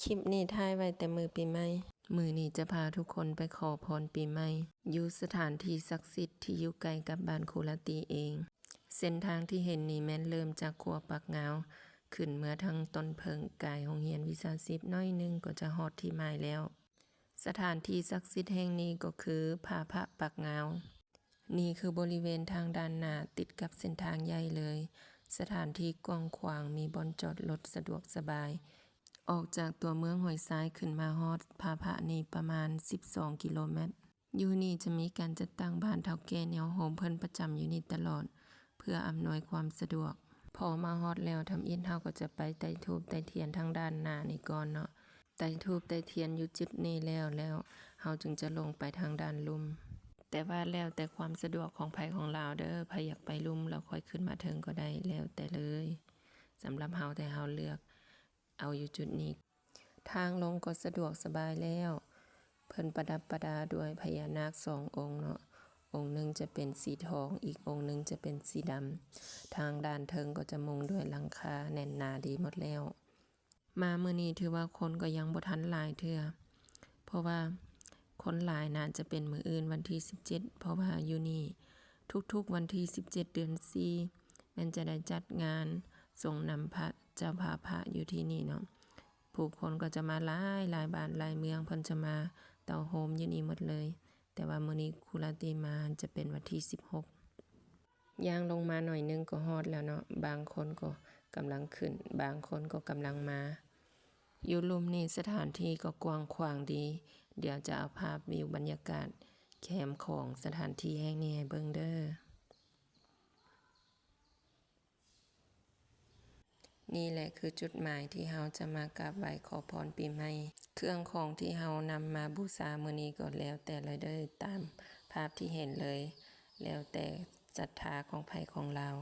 ຄລິບນີ້ຖ່າຍໄວ້ແຕ່ມື້ປີໃໝ່. ມື້ນີ້ຈະພາທຸກຄົນໄປຂໍພອນປີໃໝ່ ຢູ່ສະຖານທີ່ສັກສິດທີ່ຢູ່ໃກ້ກັບບ້ານຄູລາຕີເອງ. ເສັ້ນທາງທີ່ເຫັນນີ້ແມ່ນເລີ່ມຈາກຂົວປາກງາວ ຂຶ້ນເມືອທາງຕົ້ນເຜິ້ງ ກາຍໂຮງຮຽນວິຊາຊີບໜ້ອຍໜຶ່ງກໍຈະຮອດທີ່ໝາຍແລ້ວ. ສະຖານທີ່ສັກສິດແຫ່ງນີ້ກໍຄືຜາພະປາກງາວ. ນີ້ຄືບໍລິເວນທາງດ້ານໜ້າຕິດກັບເສັ້ນທາງໃຫຍ່ເລີຍ. ສະຖານທີ່ກວ້າງຂວາງ, ມີບ່ອນຈອດລົດສະດວກສະບາຍ. ອອກຈາກຕົວເມືອງຫ້ວຍຊາຍຂຶ້ນມາຮອດຜາພະນີ້ປະມານສິບສອງກິໂລແມັດ. ຢູ່ນີ້ຈະມີການຈັດຕັ້ງບ້ານເຖົ້າແກ່ແນວໂຮມເພິ່ນປະຈຳຢູ່ນີ້ຕະຫຼອດ ເພື່ອອຳນວຍຄວາມສະດວກ. ພໍມາຮອດແລ້ວ ທຳອິດເຮົາກໍຈະໄປໄຕ້ທູບໄຕ້ທຽນທາງດ້ານໜ້ານີ້ກ່ອນເນາະ. ໄຕ້ທູບໄຕ້ທຽນຢູ່ຈຸດນີ້ແລ້ວ ແລ້ວເຮົາຈຶ່ງຈະລົງໄປທາງດ້ານລຸ່ມ. ແຕ່ວ່າແລ້ວແຕ່ຄວາມສະດວກຂອງໃຜຂອງລາວເດີ້, ໃຜຢາກໄປລຸ່ມແລ້ວຄ່ອຍຂຶ້ນມາເທິງກໍໄດ້ ແລ້ວແຕ່ເລີຍ. ສຳລັບເຮົາແຕ່ເຮົາເລືອກເອົາຢູ່ຈຸດນີ້. ທາງລົງກໍສະດວກສະບາຍແລ້ວ. ເພິ່ນປະດັບປະດາດ້ວຍພະຍານາກສອງອົງເນາະ, ອົງໜຶ່ງຈະເປັນສີທອງ, ອີກອົງໜຶ່ງຈະເປັນສີດຳ. ທາງດ້ານເທິງກໍຈະມຸງດ້ວຍຫຼັງຄາແໜ້ນໜາດີໝົດແລ້ວ. ມາມື້ນີ້ຖືວ່າຄົນກໍຍັງບໍ່ທັນຫຼາຍເທື່ອ, ເພາະວ່າຄົນຫຼາຍໜ້າຈະເປັນມື້ອື່ນວັນທີສິບເຈັດ ເພາະວ່າຢູ່ນີ້ທຸກໆວັນທີສິບເຈັດເດືອນສີ່ ແມ່ນຈະໄດ້ຈັດງານສົ່ງນຳພະເຈົ້າພາພະຢູ່ທີ່ນີ້ເນາະ. ຜູ້ຄົນກໍຈະມາຫຼາຍ, ຫຼາຍບ້ານຫຼາຍເມືອງ ເພິ່ນຈະມາເຕົ້າໂຮມຢູ່ນີ້ໝົດເລີຍ. ແຕ່ວ່າມື້ນີ້ຄູລາຕີມາຈະເປັນວັນທີສິບຫົກ. ຍ່າງລົງມາໜ້ອຍໜຶ່ງກໍຮອດແລ້ວເນາະ, ບາງຄົນກໍກຳລັງຂຶ້ນ, ບາງຄົນກໍກຳລັງມາ. ຢູ່ລຸ່ມນີ້ສະຖານທີ່ກໍກວ້າງຂວາງດີ. ດຽວຈະເອົາພາບວິວບັນຍາກາດແຄມຂອງສະຖານທີ່ແຫ່ງນີ້ໃຫ້ເບິ່ງເດີ້. ນີ້ແຫຼະຄືຈຸດໝາຍທີ່ເຮົາຈະມາກາບໄຫວ້ຂໍພອນປີໃໝ່. ເຄື່ອງຂອງທີ່ເຮົານຳມາບູຊາມື້ນີ້ກໍແລ້ວແຕ່ລະເດີ້, ຕາມພາບທີ່ເຫັນເລີຍ, ແລ້ວແຕ່ສັດທາຂອງໃຜຂອງລາວ.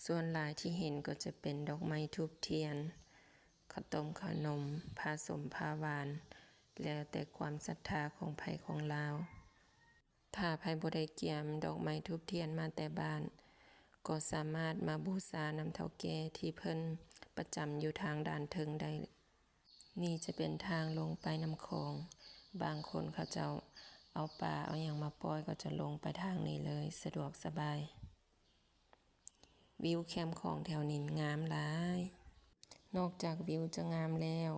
ສ່ວນຫຼາຍທີ່ເຫັນກໍຈະເປັນດອກໄມ້ທູບທຽນ, ເຂົ້າຕົ້ມເຂົ້າໜົມ, ຜ້າສົມຜ້າຫວານ, ແລ້ວແຕ່ຄວາມສັດທາຂອງໃຜຂອງລາວ. ຖ້າໃຜບໍ່ໄດ້ກຽມດອກໄມ້ທູບທຽນມາແຕ່ບ້ານ, ກໍສາມາດມາບູຊານຳເຖົ້າແກ່ທີ່ເພິ່ນປະຈຳຢູ່ທາງດ້ານເທິງໄດ້. ນີ້ຈະເປັນທາງລົງໄປນ້ຳຂອງ. ບາງຄົນເຂົາເຈົ້າເອົາປາເອົາຫຍັງມາປ່ອຍ ກໍຈະລົງໄປທາງນີ້ເລີຍ, ສະດວກສະບາຍ. ວິວແຄມຂອງແຖວນີ້ງາມຫຼາຍ. ນອກຈາກວິວຈະງາມແລ້ວ,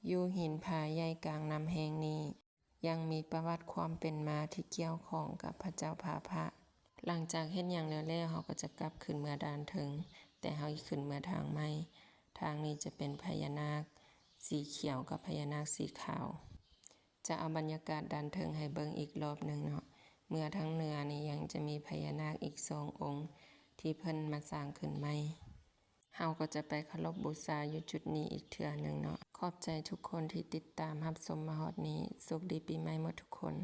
ຢູ່ຫີນຜາໃຫຍ່ກາງນ້ຳແຫ່ງນີ້ ຍັງມີປະຫວັດຄວາມເປັນມາທີ່ກ່ຽວຂ້ອງກັບພະເຈົ້າພາພະ. ຫຼັງຈາກເຮັດຫຍັງແລ້ວໆ ເຮົາກໍຈະກັບຂຶ້ນເມືອດ້ານເທິງ, ແຕ່ເຮົາຂຶ້ນເມືອທາງໃໝ່. ທາງນີ້ຈະເປັນພະຍານາກສີຂຽວກັບພະຍານາກສີຂາວ. ຈະເອົາບັນຍາກາດດ້ານເທິງໃຫ້ເບິ່ງອີກລອບໜຶ່ງເນາະ. ເມືອທາງເໜືອນີ້ຍັງຈະມີພະຍານາກອີກສອງອົງທີ່ເພິ່ນມາສ້າງຂຶ້ນໃໝ່. ເຮົາກໍຈະໄປເຄົາລົບບູຊາຢູ່ຈຸດນີ້ອີກເທື່ອໜຶ່ງເນາະ. ຂອບໃຈທຸກຄົນທີ່ຕິດຕາມຮັບຊົມມາຮອດນີ້. ໂຊກດີປີໃໝ່ໝົດທຸກຄົນ.